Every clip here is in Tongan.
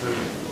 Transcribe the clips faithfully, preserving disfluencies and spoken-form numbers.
ʻAlo,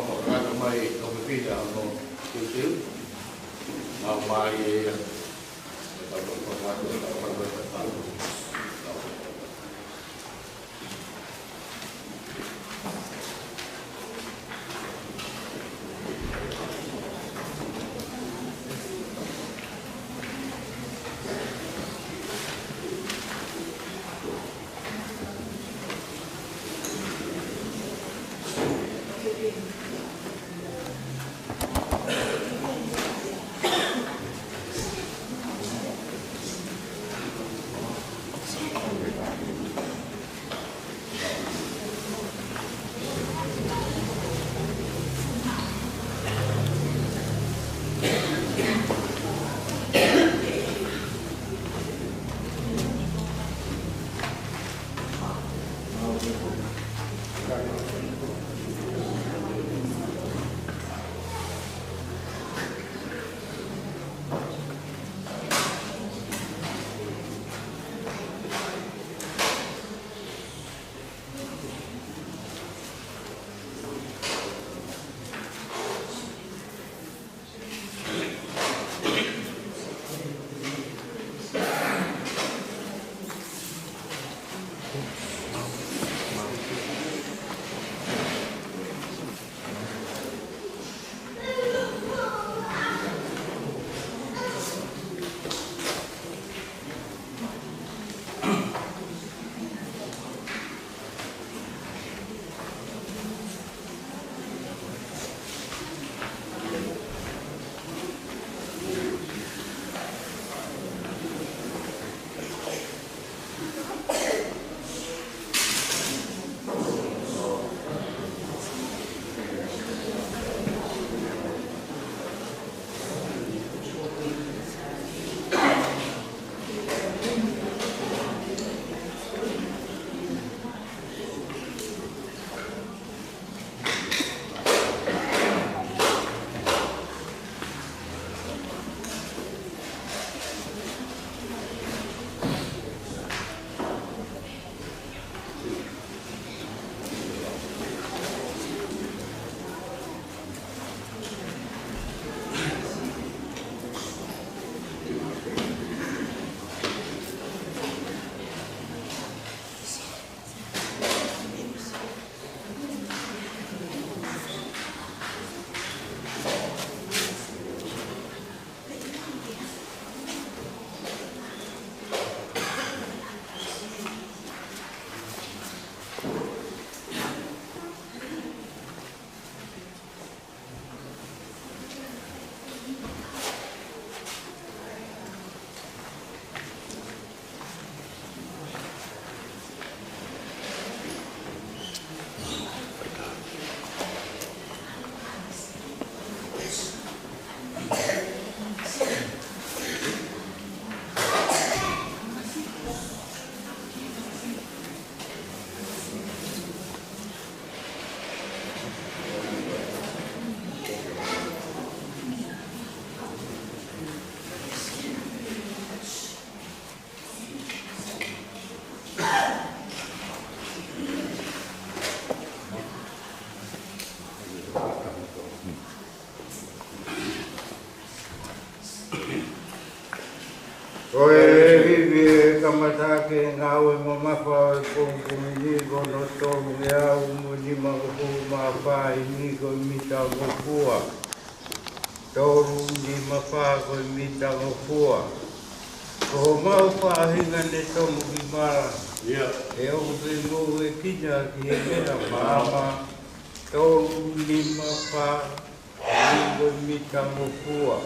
fakakakato mai ʻo pepina hono teuteu. Mau mai e ia. Kamata ʻa e ngāue mamafa ʻo e pongipongi ni ko hono tolungeau mo e nimangofulu mā fā hingá ko e mita ngofua. Tolu nima fā ko e mita ngofua. Ko homau faʻahinga ne tonu ki mala, ʻe ʻoku femoʻuekina ki he meʻa maama. Tolu nima fā ko e mita ngofua.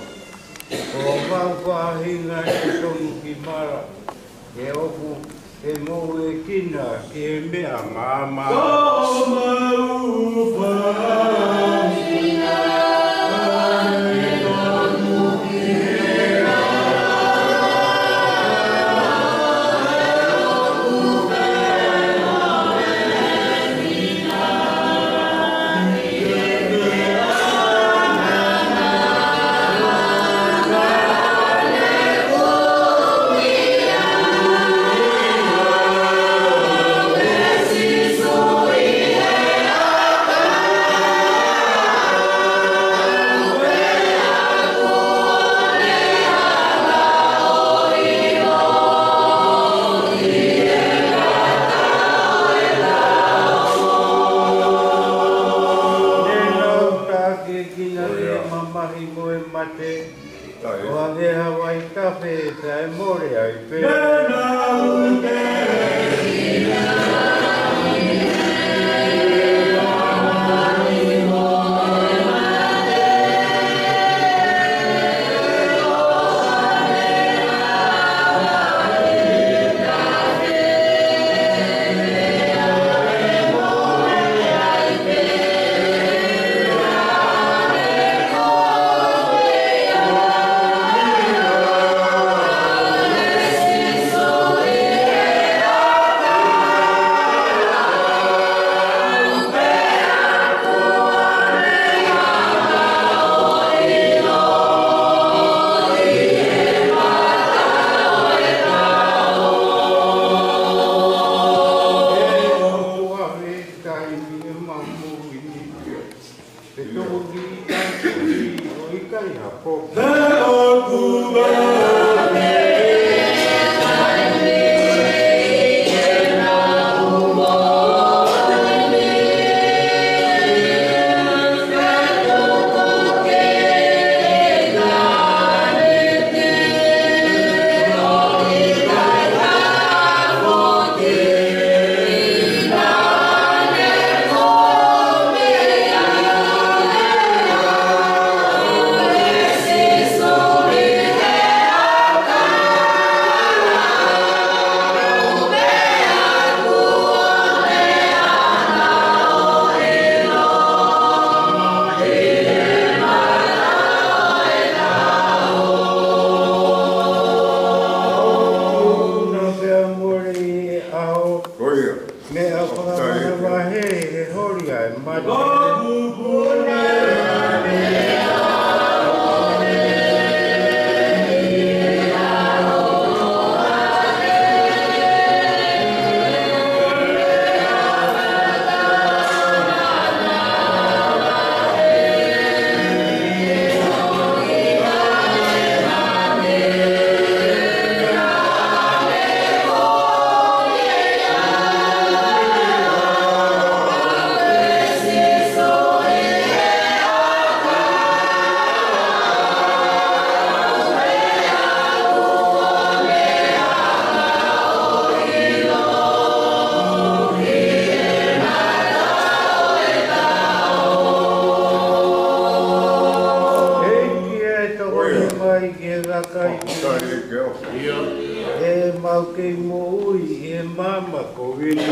Ko homau faʻahinga ne tonu ki mala, ʻe ʻoku femoʻuekina ki he meʻa maama. Ko homau faʻahinga ne tonu ki mala, ne nau takiekina ʻi he mamahi mo e mate, ʻo hangē ha vaitafe taʻe mole ai pē. Ko ia. Meʻa fakamanavahē he holi ʻa e mate. ʻEiki ē, tokoni mai ki he kakai. ʻE mau kei moʻui ʻi he maama ko eni.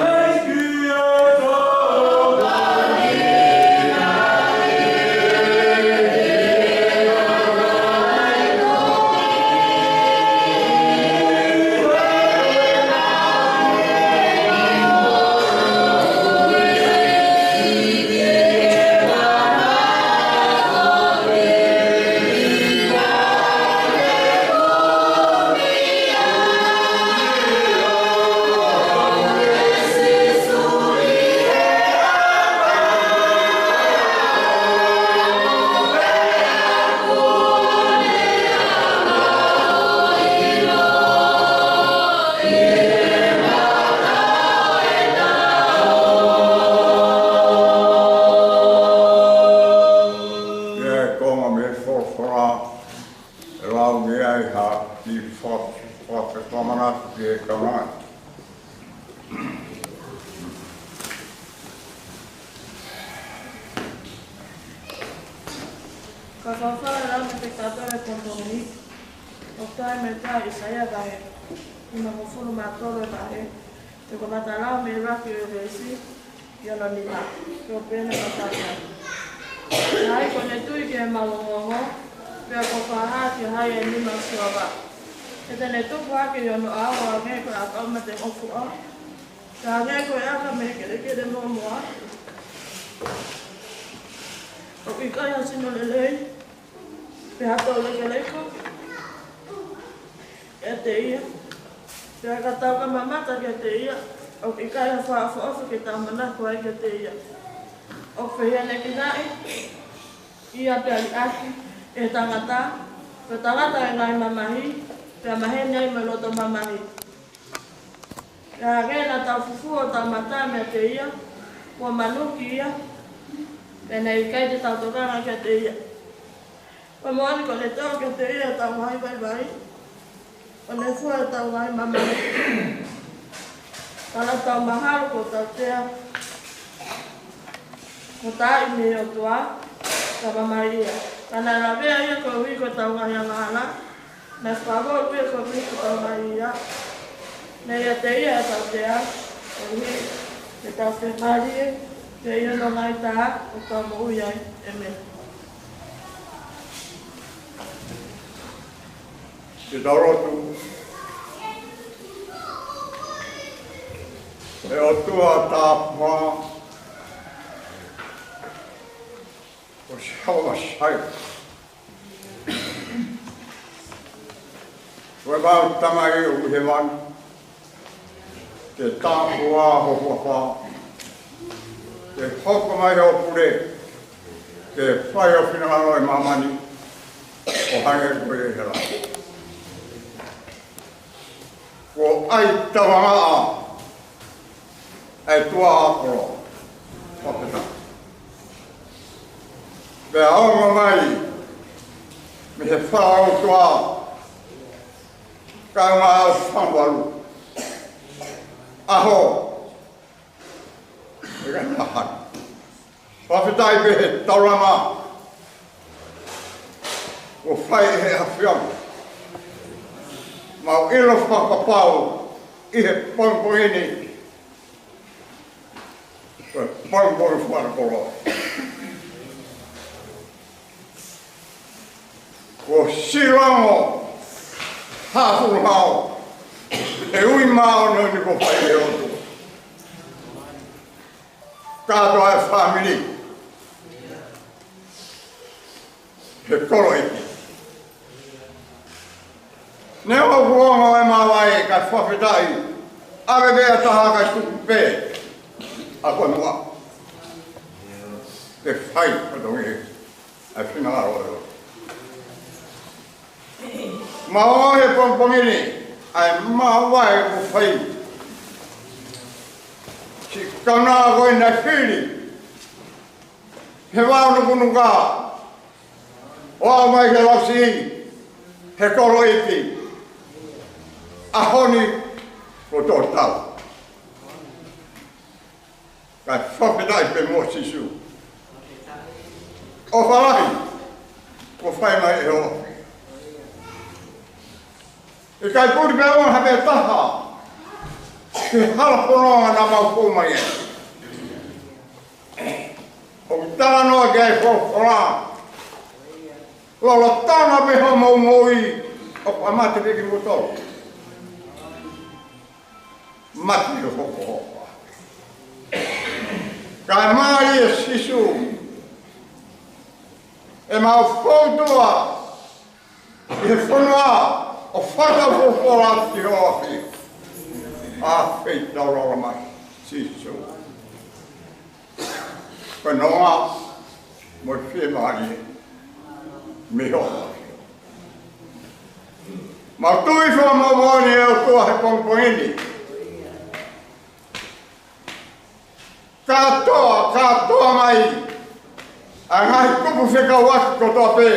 Ka fafala la me te katoa e pongipongi ni, ʻo tae me tā ʻIsaia vahe nimangofulu mā tolu e vahe, te u kamata lau mei he ʻuluaki ʻo e veesi ki hono nima, ʻo pehē ni ʻa e fakatātā. Ko hai kuo ne tui ki heʻemau ongoongo, pea kuo fakahā ki ai ʻa e nima ʻo Sihova? He te ne tupu hake ʻi hono ʻao ʻo hangē ko e ʻakau mei he ʻōfuʻa, pea hangē ko e ʻaka mei he kelekele mōmoa. ʻOku ʻikai ha sino lelei, pe ha toulekeleka kiate ia, pea ka tau ka mamata kiate ia, ʻoku ʻikai ha fakaʻofoʻofa ke tau manako ai kiate ia. ʻOku fehiʻanekinaʻi ia pea liʻaki ʻe he tangata, ko e tangata ʻo e ngaahi mamahi, pea maheni ai mo e loto mamahi. Pea hangē naʻa tau fufū hotau mata meiate ia, kuo manuki ia, pea naʻe ʻikai te tau tokanga kiate ia. Ko e moʻoni kuo ne toʻo kiate ia ʻetau ngaahi vaivai, kuo ne fua ʻetau ngaahi mamahi. Ka naʻa tau mahalo kuo tautea, kuo taaʻi mei he ʻOtua, ka mamahi ia. Ka naʻe lavea ia koeʻuhi ko ʻetau ngaahi angahala, naʻe fakavolu ia koeʻuhi ko ʻetau ngaahi ivi. Naʻe ʻiate ia ʻa e tautea, koeʻuhi ke tau fiemālie, pea ʻi hono ngaahi tā, ʻoku tau moʻui ai. ʻĒmeni. Ke tau lotu. ʻE ʻOtua tāpuhā, ko Sihova Sailō, ko ʻemau Tamai ʻoku ʻi hēvani, ke tāpuhā ho huafa, ke hoko mai hoʻo pule, ke fai ho finangalo ʻi māmani, ʻo hangē ko ia ʻi he langi. Kuo ʻai tavangaʻa ʻa e tuʻa ʻa e koloa. Fakafetaʻi. Pea ongo mai mei he fale ʻo e ʻOtua, kaungā ʻaho fāngofulu, ʻaho ʻe ʻikai mahaki. Fakafetaʻi pē he taulama kuo fai ʻe he ʻAfiona. Mau ʻilo fakapapau ʻi he pongipongi ni, ko e pongipongi fakalotolahi. Kuo silango hafulu hao ʻe ui māʻoniʻoni kuo fai ʻe he ʻOtua. Kātoa e fāmili he kolo ʻeiki. Neongo kuo ongo e māvae, kae fakafetaʻi, ʻave pē ʻa e taha kae tuku pē ʻa e fonua ke fai fatongia ʻa e finangalo ʻo e ʻOtua. Mau ʻi he pongipongi ni, ʻa e māvae kuo fai. Siʻi kaunanga ko ē naʻe fili he vao nukunuka, ʻo aʻu mai ki he lasi he kolo ʻeiki. ʻAho ni kuo tō tau. Kae fakafetaʻi pē mo Sīsū. ʻOfa lahi kuo fai mai ʻe he ʻOtua. ʻIkai puli pē ʻa ha meʻa ʻe taha ki he hala fononga naʻa mau fou mai ai. ʻOku talanoa ki ai e folofola, lolotonga pē hoʻomou moʻui, ʻoku mate pē kimoutolu. Mate hokohoko. Kae mālie Sīsū, ʻemau foutua ʻi he fonua ʻo fakafolofola ki ho ʻAfio. ʻA e feitau lolo mai Sīsū. Ko e nonga mo e fiemālie mei ho ʻAfio. Mau tui fakamolemole ʻe ʻOtua he pongipongi ni. Kātoa, kātoa mai ʻa e ngaahi kupu fekauʻaki kotoa pē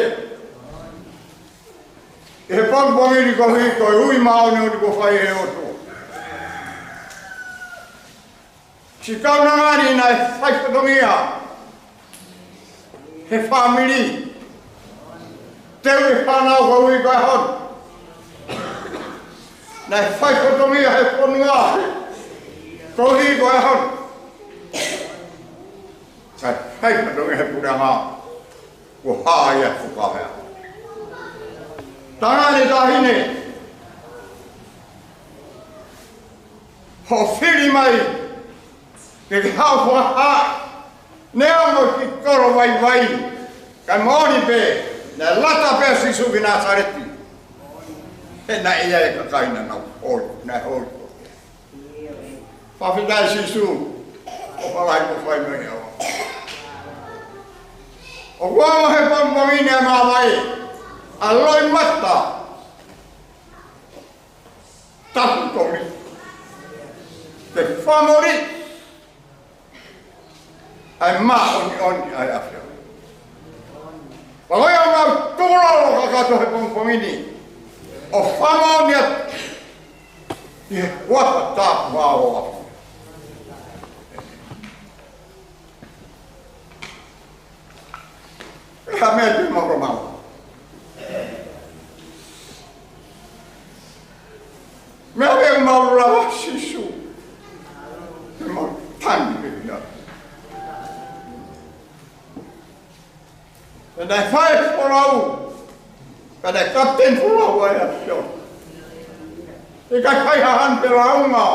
ʻi he pongipongi ni koeʻuhi ko e ui māʻoniʻoni kuo fai ʻe he ʻOtua. Siʻi kaunanga ni naʻe fai fatongia he fāmili. Teu e fānau koeʻuhi ko e ʻaho ni. Naʻe fai fatongia he fonua koeʻuhi ko e ʻaho ni. Naʻe fai fatongia he puleʻanga ko e hā ia e fakahā. Tangata ni taʻahine, hoʻo fili mai ke ke haʻu fakahā, neongo ki kolo vaivai, ka moʻoni pē, naʻe lata pē ʻa Sīsū ki Nāsaleti. He naʻe ʻi ai e kakai naʻa nau holi, naʻe holi. Fakafetaʻi Sīsū, ʻofa lahi kuo fai mai ʻe au. ʻOku ʻi ai he pongipongi ni ʻa e māvae, ʻa e loʻimata, tapu toli, ke fakamolī ʻa e māʻoniʻoni ʻa e ʻAfiona. Pea ko ia ʻoku mau tukulolo kakato he pongipongi ni ʻo fakamoʻoni atu ʻi he huafa tapu ʻo e ʻAfiona. Ka meʻa te mau ʻomai. Meʻa pē ʻoku mau lava Sīsū. Te mau tani pē ia. Pea naʻe fai e folau. Pea naʻe kapiteni folau ʻa e ʻAfiona. ʻIkai fai ha hanu pē launga.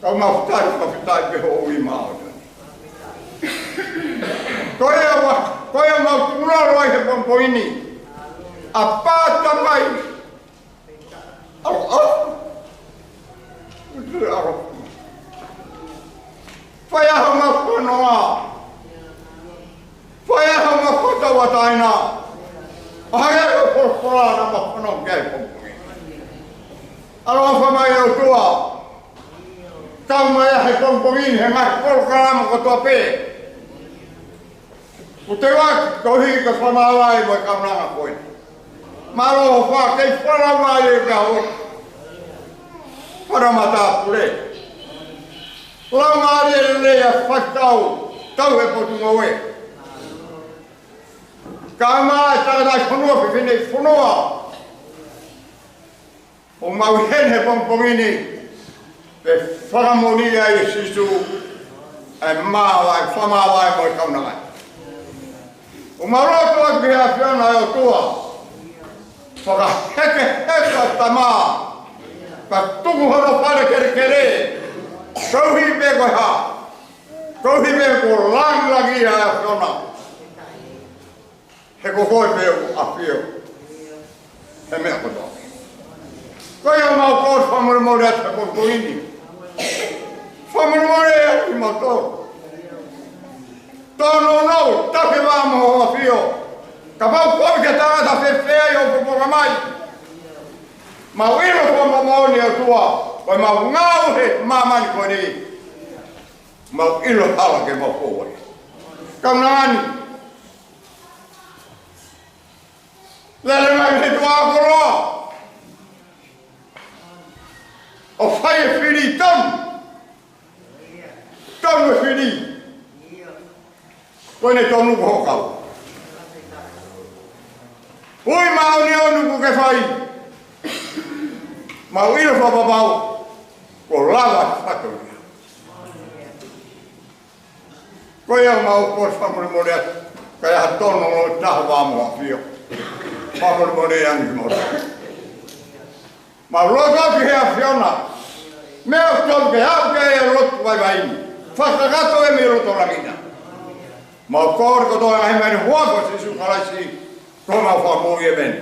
Ka mau fakafetaʻi, fakafetaʻi pē hoʻo ui maʻu. Ko ia ʻoku, ko ia ʻoku mau tukulolo ai he pongipongi ni. ʻApā, Tamai. ʻAlo, ʻalo. ʻAlo. Fai ʻa hoʻo mau fanoa. Fai ʻa hoʻo mau fakatauʻatāina. ʻA ia ko e folofola naʻa mau fanongo ki ai he pongipongi ni. ʻAlo, ʻofa mai ʻOtua. Kau mai ʻa e pongipongi ni he ngaahi polokalama kotoa pē. ʻOku te ua koeʻuhi ko e fakamāvae mo e kaunanga ko ē. Mālō hoʻo fakei fala mai e ka o. Fala mata pule. Lau mai e lea fakau, tau e potungāue. Ka mai tangataʻi fonua, fefine fonua. ʻOku mau ʻi heni he pongipongi ni, ke fakamoʻoni ai ʻe Sīsū, ʻa e māvae, fakamāvae mo e kaunanga. ʻOku mau lotu atu ki he ʻAfiona ʻe ʻOtua, fakahekeheka Tamai, ka tuku hono fale kelekele, koeʻuhi pē ko e hā, koeʻuhi pē ko e lāngilangi ʻa e ʻAfiona. He ko koe pē ʻoku ʻafio he meʻa kotoa. Ko ia ʻoku mau kole fakamolemole atu he pongipongi ni. Fakamolemole atu kimautolu. Tōnounou, tafe vā mo hoʻo ʻAfio. Kapau ko e tangata fēfē ʻoku poponga mai. Mau ʻilo ko e moʻoni ʻOtua, ko e mau ngāue he māmani ko eni. Mau ʻilo hala ke mau fou ai. Kaunanga ni. Lele mai he tuʻa koloa. ʻO fai e fili tonu. Tonu e fili. Ko ʻene tonu ko hoʻo kau. Ui māʻoniʻoni ʻoku ke fai. Mau ʻilo fakapapau. Kuo lava fatongia. Ko ia mau kole fakamolemole atu, ka ʻi ai ha tōnounou, tafe vā mo hoʻo ʻAfio. Fakamolemole ange kimautolu. Mau lotu ki he ʻAfiona. Meʻa ʻoku tonu ke aʻu ki ai e lotu vaivai ni. Fakakakato ē mei loto langi na. Mau kole kotoa ʻa e ngaahi meʻa ni he huafa ʻo Sīsū Kalaisi. Ko homau Fakamoʻui, ʻēmeni.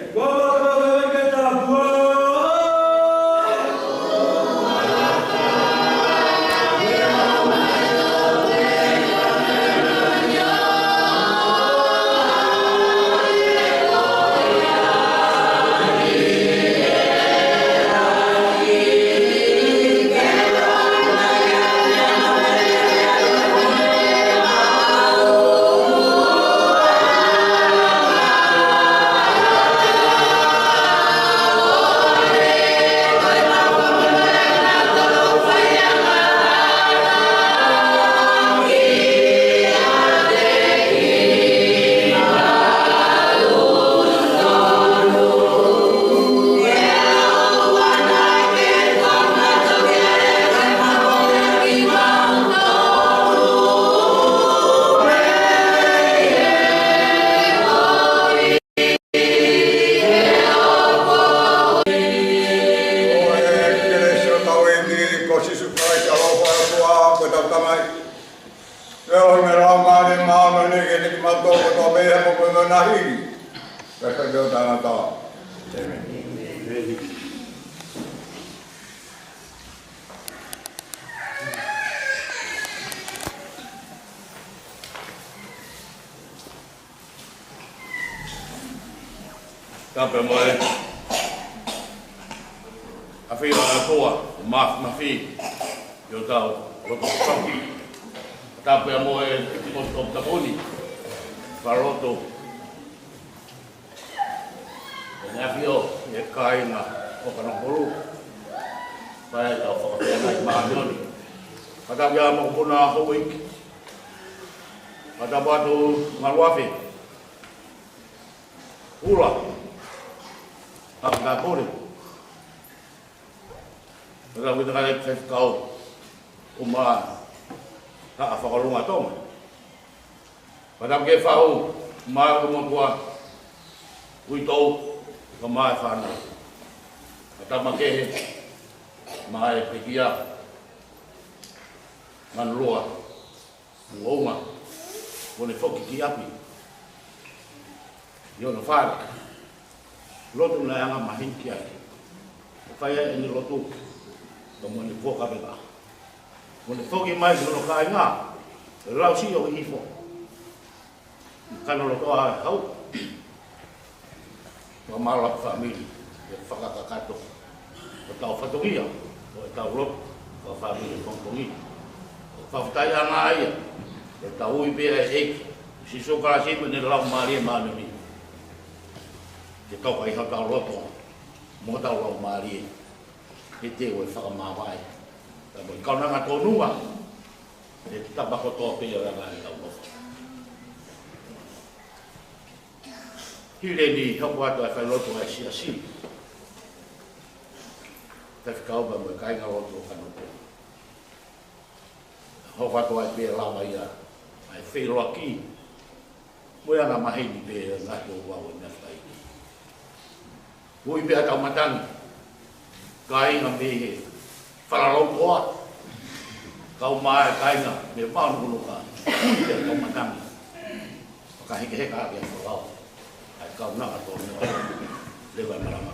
Tau kotoa pē he moʻui ʻo e ngaahi hili. Kae fai pē ʻo taʻengata. ʻĒmeni. Tapu mo e ʻafio ʻa e ʻOtua, mafimafi, ʻi hotau loto kotoa. Tapu mo e ʻEpikopō Tongatapu ni, Falelotu, ʻEne ʻAfio, ʻi he kāinga ʻo Kanokupolu, pea ʻi heʻetau fakafeangai māʻoniʻoni. Fakatapu ki he mokopuna houʻeiki. Fakatapu atu Ngaluafe, Ula, Haʻa Tāpuni. Fakatapu ki he kakai faifekau ʻo e Haʻa Fakalūnga Tonga. Fakatapu ki he faʻu, mo e motuʻa, uitou, pea mo e fānau. Fakatapu makehe, mo e pekia, Manulua, Moʻunga, kuo ne foki ki ʻapi, ʻi hono fale. Lotu naʻe anga maheni ki ai. Fai ai ʻene lotu, pea mo ʻene fuakaveinga. Kuo ne foki mai ki hono kāinga, ʻo lausiʻi ʻo hihifo. Kae ʻoua ʻe hau. Fakamālō ʻa e fāmili, ʻi he fakakakato ʻo ʻetau fatongia, ʻo ʻetau lotu, fakafāmili pongipongi. Fakafetaʻi ange ia, ʻetau ui pē ʻa e ʻEiki, Sīsū Kalaisi mo ʻene Laumālie Māʻoniʻoni. Ke toka ʻi hotau loto, mo hotau laumālie, ke teu e fakamāvae. Pea mo e kaunanga tōnunga, ʻi he tapa kotoa pē ʻo e ngaahi ʻaho. Hili eni hoko atu ʻa e failotu ʻa e siasi. Faifekau pea mo e kāingalotu ʻo Kanokupolu. Hoko atu ai pē lava ia, ʻa e feʻiloaki. Mo e anga maheni pē ʻa e ngaahi ouau ʻo e meʻa fai. Ui pē ʻa e tau matangi. Kāinga mei he Falalautoa. Kau mai kāinga mei Manukunuka. Ui pē ʻa e tau matangi. Fakahekeheka ʻaki ʻa e folau. ʻA e kaunanga tōnunga. Leva e malanga.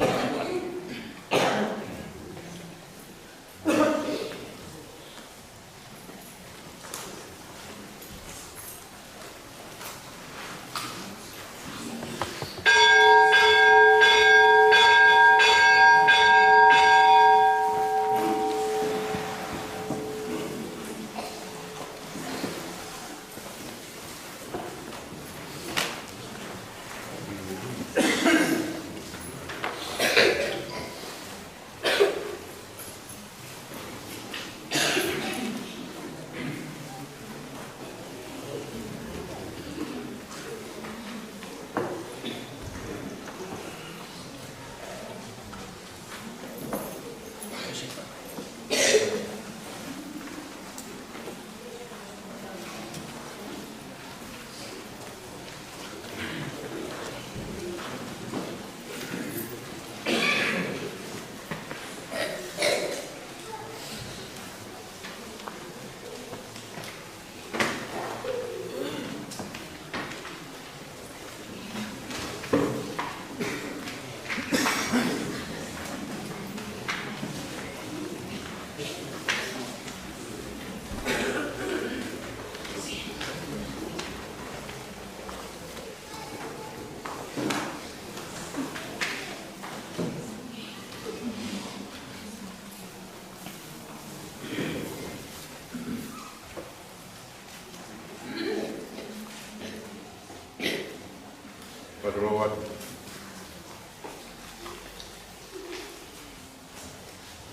Patro wat.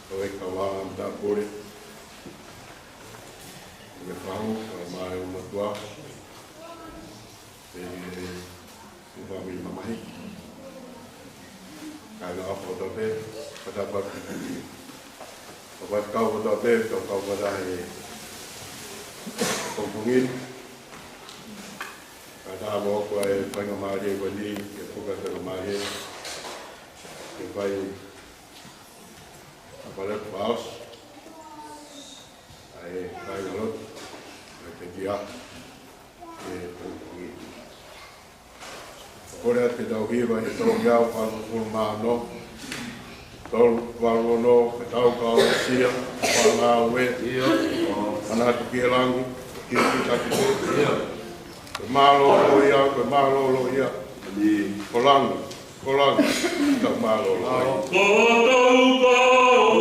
Kau e kau ala mata pole. Mo e fahu, kau mai o matua. Pea mo e fāmili mamahi. Kāinga ʻaho kotoa pē, fakatapu atu. Fakatapu kotoa pē, tau kau fakataha he pongipongi ni. Kae ʻatā mo kua e faingamālie ko eni, ke puka faingamālie. Ke fai ʻa e palek paos. ʻA e kāingalotu. ʻA e pekia. ʻE pongipongi. Kole atu ke tau hiva ʻi he tolungeau valungofulu mā ono. Tolu valu ono, ke tau kau aʻusia, fānau ē. ʻIo. Manatu ki he langi, ki he taki pē. ʻIo. Ko e mālōlō ia, ko e mālōlō ia. ʻIo. Ko langi, ko langi, tau mālōlō ia. Ko tau kau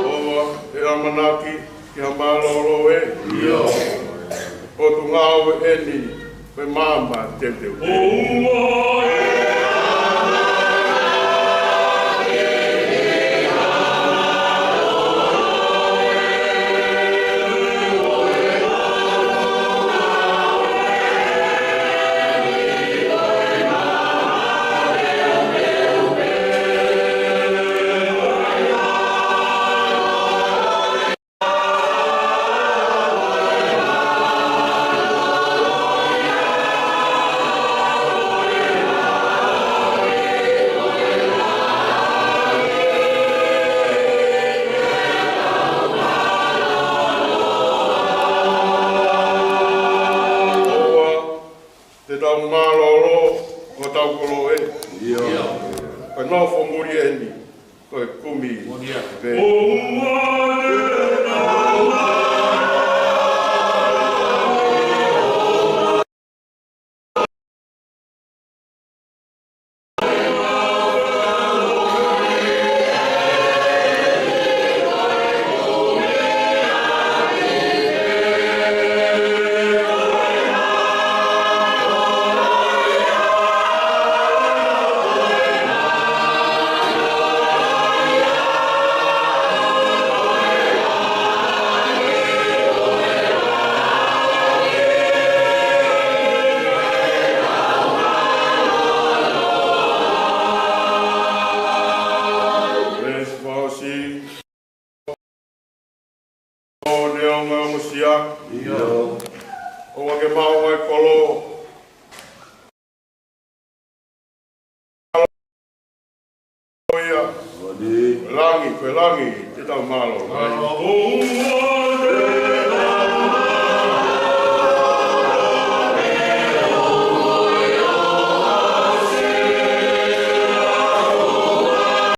ʻOua ʻe ʻamanaki ki ha mālōlō ē. ʻIo. Potungāue ʻeni, ko e maama teuteu. Te tau mālōlō, ko tau kolo ē. ʻIo. Ko e nofo muli ʻeni, ko e kumi. Muli ā. Pē. Veesi fakaʻosi. ʻO neongo ʻa e ongosia. ʻIo. ʻOua ke maʻu ʻa e kolo. ʻIo. Ko e langi, ko e langi, te tau mālōlō. ʻIo.